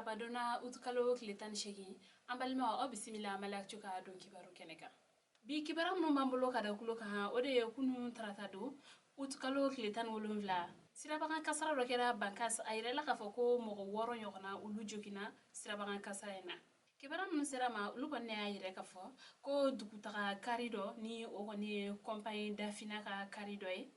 Arabadonna utukalo tile 18, an balimaw, aw bisimila Mali Actu ka don kibaru kɛnɛ kan. Bi kibaru minnu b'an bolo ka da kulo kan, o de ye kunun tarata don, utukalo tile 17, sirabakan kasara dɔ kɛra Bankas. A yirala k'a fɔ ko mɔgɔ 6 ɲɔgɔnna, olu joginna sirabakan kasara in na. Kibaru minnu sera ma, olu kɔni y'a yira k'a fɔ ko dugutaga kari dɔ, ni o kɔni ye compagnie Dafina ka kari dɔ ye,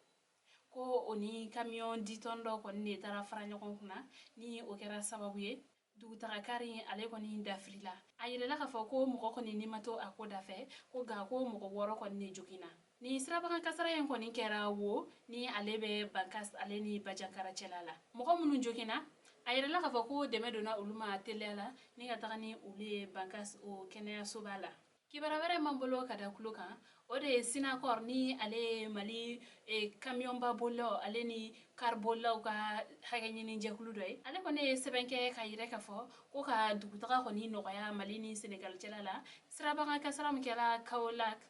ko o ni camion 10 tonnes dɔ kɔni de taara fara ɲɔgɔn kunna, ni o kɛra sababu ye dugutaga kari ale kɔni dafirila. A yirala k'a fɔ ko mɔgɔ kɔni ni ma to a ko dafɛ, ko nka ko mɔgɔ 6 kɔni de joginna. Ni sirabakan kasara in kɔni kɛra wo ni ale bɛ Bankas ale ni Bajankara cɛla la. Mɔgɔ minnu joginna, a yirala k'a fɔ ko dɛmɛ donna olu ma teliya la ni ka taga ni olu ye Bankas o kɛnɛyasoba la. Kibaruya wɛrɛ m'an bolo ka da kulo kan, o de ye Sinakɔr, ni ale ye Mali kamiyɔnba bolilaw ale ni kari bolilaw ka hakɛ ɲini jɛkulu dɔ ye. Ale kɔni ye sɛbɛn kɛ ka yira k'a fɔ ko ka dugutaga kɔni nɔgɔya Mali ni Senegal cɛla la, sirabakan kasara min kɛra Kaolack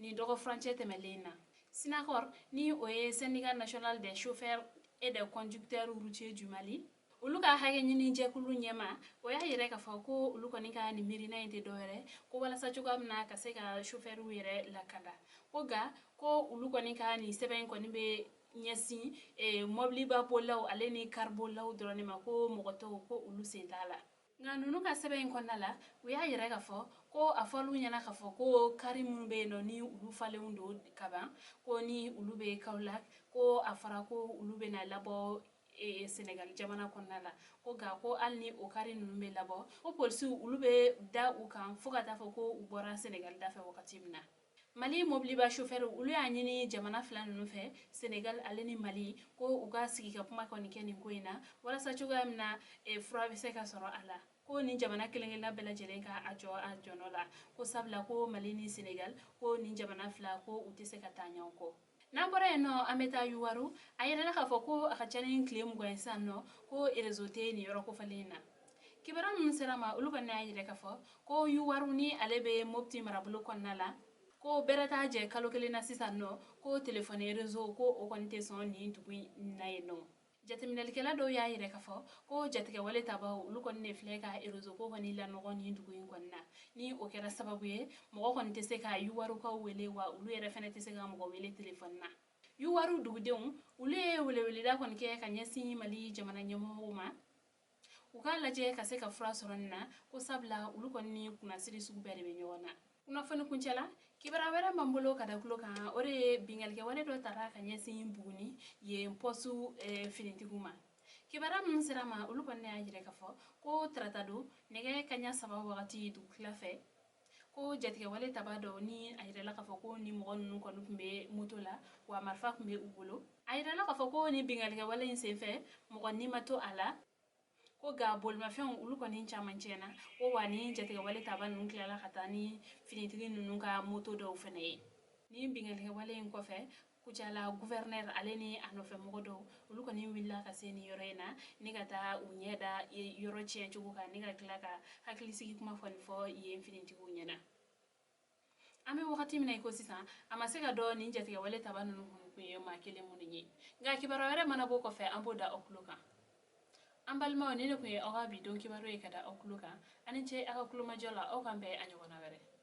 ni dɔgɔ furancɛ tɛmɛlen na. Sinakɔr, ni o ye Syndicat national des chauffeurs et des conducteurs routiers du Mali, olu ka hakɛ ɲini jɛkulu ɲɛma, o y'a yira k'a fɔ ko olu kɔni ka nin miirina in tɛ dɔwɛrɛ ko walasa cogoya min na ka se ka chauffeurw yɛrɛ lakanda. Ko nka ko olu kɔni ka nin sɛbɛn in kɔni bɛ ɲɛsin mɔbiliba bolilaw ale ni kari bolilaw dɔrɔn de ma, ko mɔgɔ tɔw, ko olu sen t'a la. Nka ninnu ka sɛbɛn in kɔnɔna la, u y'a yira k'a fɔ ko a fɔl'u ɲɛna k'a fɔ ko kari minnu bɛ yen nɔ, ni olu falenw don kaban, ko ni olu bɛ Kaolack, ko a fɔra ko olu bɛna labɔ Senegal jamana kɔnɔna la. Ko nka ko hali ni o kari ninnu bɛ labɔ, ko polisiw olu bɛ da u kan fo ka taa fɔ ko u bɔra Senegal dafɛ wagati min na. Mali mobiliba chauffeur, olu y'a ɲini jamana fila ninnu fɛ, Senegal ale ni Mali, ko u ka sigi ka kuma kɔni kɛ nin ko in na, walasa cogoya min na fura bɛ se ka sɔrɔ a la, ko nin jamana kelen kelenna bɛɛ lajɛlen ka a jɔ a jɔnɔ la, ko sabula ko Mali ni Senegal, ko nin jamana fila, ko u tɛ se ka taa ɲɔgɔn kɔ. N'an bɔra yen nɔ, an bɛ taa Yuwaru. A yirala k'a fɔ ko a ka ca ni tile 20 ye sisan nɔ ko réseau tɛ nin yɔrɔ kofɔlen in na. Kibaruya minnu sera ma, olu kɔni y'a yira k'a fɔ ko Yuwaru, ni ale bɛ Mopti marabolo kɔnɔna la, ko bɛrɛ t'a jɛ kalo kelen na sisan nɔ ko telefɔni réseau, ko o kɔni tɛ sɔn nin dugu in na yen nɔ. Jateminɛlikɛla dɔw y'a yira k'a fɔ ko jatigɛwale tabaw, olu kɔni de filɛ ka réseau ko kɔni lanɔgɔ nin dugu in kɔni na, ni o kɛra sababu ye mɔgɔ kɔni tɛ se ka Yuwarukaw wele, wa olu yɛrɛ fɛnɛ tɛ se ka mɔgɔ wele telefɔni na. Yuwaru dugudenw, olu ye weleweleda kɔni kɛ ka ɲɛsin Mali jamana ɲɛmɔgɔw ma, u k'a lajɛ ka se ka fura sɔrɔ nin na, ko sabula olu kɔni ni kunnasiri sugu bɛɛ de bɛ ɲɔgɔn na. Kunnafoni kuncɛ la, kibaruya wɛrɛ b'an bolo ka da kulo kan, o de ye binkannikɛwale dɔ tara ka ɲɛsin Buguni yen pɔsu finitigiw ma. Kibaruya minnu sera ma, olu kɔni y'a yira k'a fɔ ko tarata don, nɛgɛ kaɲa 3 wagati dugutila fɛ, ko jatigɛwale taba dɔ, ni a yirala k'a fɔ ko ni mɔgɔ ninnu kɔni tun bɛ moto la, wa marifa tun bɛ u bolo. A yirala k'a fɔ ko ni binkannikɛwale in senfɛ, mɔgɔ ni ma to a la, ko nka bolimafɛnw olu kɔni caman tiɲɛna, ko wa ni jatigɛwale taba ninnu tilala ka taa ni finitigi ninnu ka moto dɔw fɛnɛ ye. Ni binkannikɛwale in kɔfɛ, Kucala gouverneur ale ni a nɔfɛ mɔgɔ dɔw, olu kɔni wulila ka se nin yɔrɔ in na ni ka taa u ɲɛ da yɔrɔ tiɲɛ cogo kan, ni ka tila ka hakilisigi kuma kɔni fɔ yen finitigiw ɲɛna. An bɛ wagati min na i ko sisan, a ma se ka dɔn nin jatigɛwale taba ninnu kun ye maa kelen minnu ye. Nka kibaruya wɛrɛ mana bɔ kɔfɛ, an b'o da aw tulo kan. An balimaw, ni ne kun ye aw ka bi don kibaru ye ka da aw tulo kan. Ani ce aw ka kulomajɔ la. Aw kan bɛn a ɲɔgɔnna wɛrɛ.